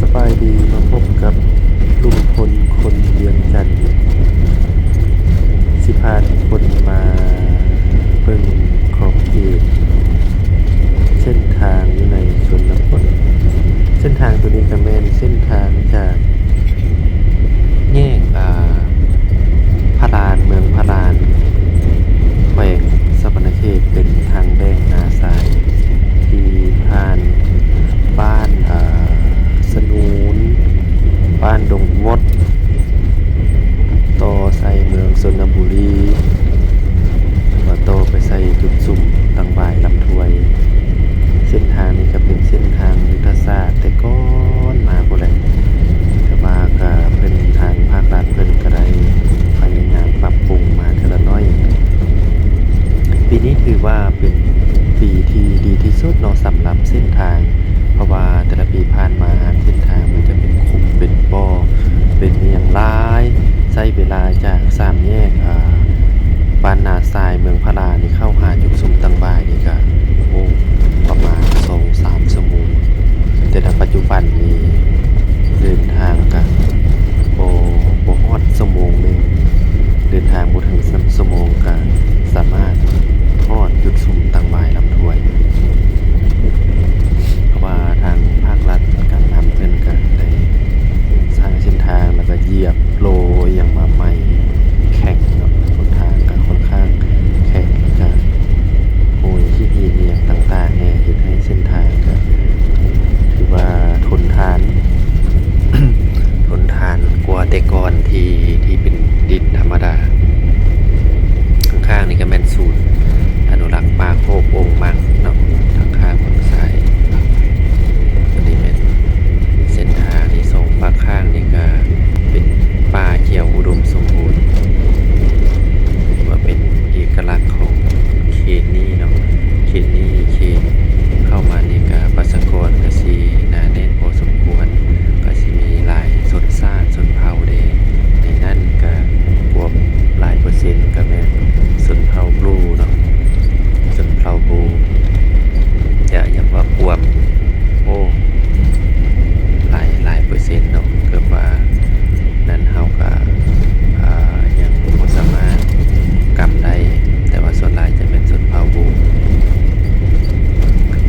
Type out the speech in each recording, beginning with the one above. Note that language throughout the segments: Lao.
ສະບາຍດີ ມາພົບກັບລຸງພົນຄົນວຽງຈັນ ຊິພາທຸກຄົນມາເບິ່ງຂອບເຂດເສັ້ນທາງຢູ່ໃນຊົນນະບົດ. ເສັ້ນທາງໂຕນີ້ກະແມ່ນເສັ້ນທາງຈາກແຍກ ອາ ພະລານ ເມືອງພະລານ ແຂວງສະຫວັນນະເຂດ ເປັນທາງແບ່ງນາຊາຍ ທີ່ຜ່ານບ້ານ ອາ ສະໜູນ ບ້ານດົງມົດ ຕໍ່ໃສ່ເມືອງຊົນນະບູລີ ແລ້ວກໍຕໍ່ໄປໃສ່ຈຸດສຸມຕັງຫວາຍລຳຖ້ວຍ. ເສັ້ນທາງນີ້ກໍເປັນເສັ້ນທາງຍຸດທະສາດແຕ່ກ່ອນມາພຸ້ນແຫຼະ ແຕ່ວ່າກໍເພິ່ນ ທາງພາກລັດເພິ່ນກໍໄດ້ພະຍາຍາມປັບປຸງມາເທື່ອລະໜ້ອຍ. ປີນີ້ຖືວ່າເປັນປີທີ່ດີທີ່ສຸດເນາະ ສຳລັບເສັ້ນທາງ ເພາະວ່າແຕ່ລະປີຜ່ານມາເສັ້ນທາງມັນຈະເປັນຂຸມເປັນບໍ່ ເປັນອີ່ຫຍັງຫຼາຍ ໃຊ້ເວລາຈາກສາມແຍກ ອາ ບ້ານນາຊາຍ ເມືອງພະລານນີ້ ເຂົ້າຫາຈຸດສຸມຕັງຫວາຍນີ້ກະ ໂອ້ ປະມານສອງສາມຊົ່ວໂມງ ແຕ່ນະປັດຈຸບັນນີ້ເດີນທາງກະບໍ່ ບໍ່ຮອດຊົ່ວໂມງໜຶ່ງ ເດີນທາງບໍ່ເຖິງສາມຊົ່ວໂມງກະສາມາດຮອດຈຸດສຸມຕັງຫວາຍລຳຖ້ວຍ ເພາະວ່າທາງພາກລັດການນຳເພິ່ນກະໄດ້ສ້າງເສັ້ນທາງ ແລ້ວກະຢຽບໂລອີ່ຫຍັງມາໃໝ່ ແຂງເນາະ ຫົນທາງກະຂ້ອນຂ້າງແຂງ ແລ້ວກະໂຮຍຂີ້ຫີນອີ່ຫຍັງຕ່າງໆແດ່ ເຮັດໃຫ້ເສັ້ນທາງກະຖືວ່າທົນທານ ທົນທານກວ່າແຕ່ກ່ອນທີ່ ທີ່ເປັນດິນທຳມະດາ. ຂ້າງໆນີ້ກະແມ່ນສູນອະນຸລັກປ່າໂຄກອົງມັງເນາະ ທາງຂ້າງຝັ່ງຊ້າຍ. ຕົວນີ້ແມ່ນເສັ້ນທາງນີ້ ສອງຟາກຂ້າງນີ້ກະເປັນປ່າຂຽວອຸດົມສົມບູນ ຖືວ່າເປັນເອກະລັກຂອງເຂດນີ້ເນາະ. ເຂດນີ້ ເຂດເຂົ້າມານີ້ກະປະຊາກອນກະຊິໜາແໜ້ນພໍສົມຄວນ ກະຊິມີຫຼາຍຊົນຊາດຊົນເຜົ່າແດ່ ໃນນັ້ນກະກວມຫຼາຍເປີເຊັນກະແມ່ນຊົນເຜົ່າບລູເນາະ ຊົນເຜົ່າບລູ ຈະ ຢາກວ່າກວມ ໂອ້ ຫຼາຍ ຫຼາຍເປີເຊັນເນາະ ເກືອບວ່ານັ້ນເຮົາກະ ອາ ຍັງບໍ່ສາມາດກຳໄດ້ ແຕ່ວ່າສ່ວນຫຼາຍຈະແມ່ນຊົນເຜົ່າບູ.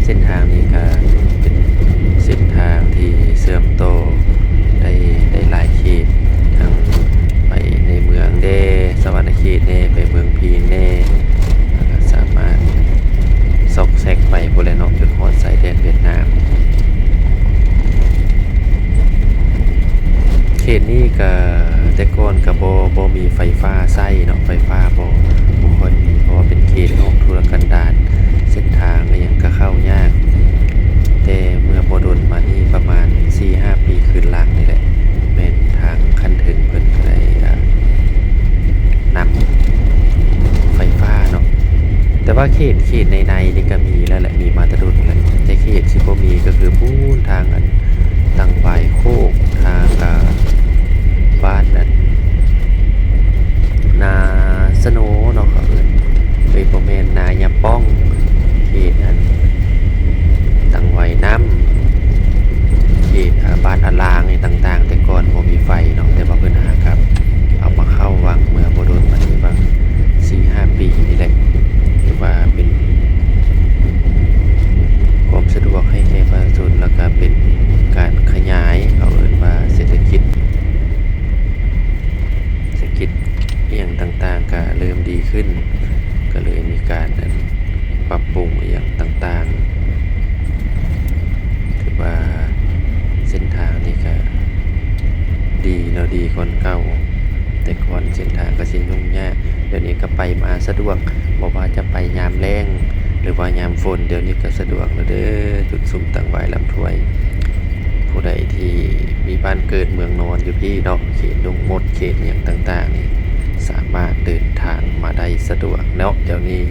ເສັ້ນທາງນີ້ກະເປັນເສັ້ນທາງທີ່ເຊື່ອມຕໍ່ໄດ້ ໄດ້ຫຼາຍເຂດ ທັງໄປໃນເມືອງແດ່ ສະຫວັນນະເຂດແດ່ ໄປເມືອງພີນແດ່ ແລ້ວກະສາມາດຊອກແຊກໄປພຸ້ນແຫຼະເນາະ ຈົນຮອດຊາຍແດນຫວຽດນາມ. ເຂດນີ້ກະ ແຕ່ກ່ອນກະບໍ່ ບໍ່ມີໄຟຟ້າໃຊ້ເນາະ ໄຟຟ້າບໍ່ ບໍ່ຄ່ອຍມີ ເພາະວ່າເປັນເຂດນອກທຸລະກັນດານ ເສັ້ນທາງອີ່ຫຍັງກະເຂົ້າຍາກ ແຕ່ເມື່ອບໍ່ດົນມານີ້ ປະມານສີ່ຫ້າປີຄືນຫຼັງນີ້ແຫຼະ ແມ່ນທາງຂັ້ນເທິງເພິ່ນກະໄດ້ ອາ ນຳໄຟຟ້າເນາະ ແຕ່ວ່າເຂດ ເຂດໃນໆນີ້ກະມີແລ້ວແຫຼະ ມີມາແຕ່ດົນແລ້ວ ແຕ່ເຂດຊິບໍ່ມີກະຄືພຸ້ນ ທາງອັນ ຕັງຫວາຍໂຄກ ທາງ ອາ ບ້ານນັ້ນ ນາສະໂນເນາະ ເຂົາເອີ້ນ ເອີຍ ບໍ່ແມ່ນ ນາຍາປ້ອງ ເຂດອັນ ຕັງຫວາຍນ້ຳ ເຂດ ອາ ບ້ານອາລາງຫຍັງຕ່າງໆ ແຕ່ກ່ອນບໍ່ມີໄຟເນາະ ແຕ່ວ່າເພິ່ນຫາກັບເອົາມາເຂົ້າວັງເມື່ອບໍ່ດົນມານີ້ ຫວ່າງສີ່ຫ້າປີນີ້ແຫຼະ ຖືວ່າເປັນຄວາມສະດວກໃຫ້ແກ່ປະຊາຊົນ ແລ້ວກະເປັນການຂະຫຍາຍ ເຂົາເອີ້ນວ່າເສດຖະກິດ ເສດຖະກິດອີ່ຫຍັງຕ່າງໆກະເລີ່ມດີຂຶ້ນ ກະເລີຍມີການ ອັນ ປັບປຸງອີ່ຫຍັງຕ່າງໆ ຖືວ່າເສັ້ນທາງນີ້ກະດີເນາະ ດີກ່ອນເກົ່າ ແຕ່ກ່ອນເສັ້ນທາງກະຊິຫຍຸ້ງຍາກ ດຽວນີ້ກະໄປມາສະດວກ ບໍ່ວ່າຈະໄປຍາມແລ້ງ ຫຼືວ່າຍາມຝົນ ດຽວນີ້ກະສະດວກແລ້ວເດີ ຈຸດສຸມຕັງຫວາຍລຳຖ້ວຍ. ຜູ້ໃດທີ່ມີບ້ານເກີດເມືອງນອນຢູ່ພີ້ເນາະ ເຂດດົງມົດ ເຂດຫຍັງຕ່າງໆນີ້ ສາມາດເດີນທາງມາໄດ້ສະດວກເນາະ ດຽວນີ້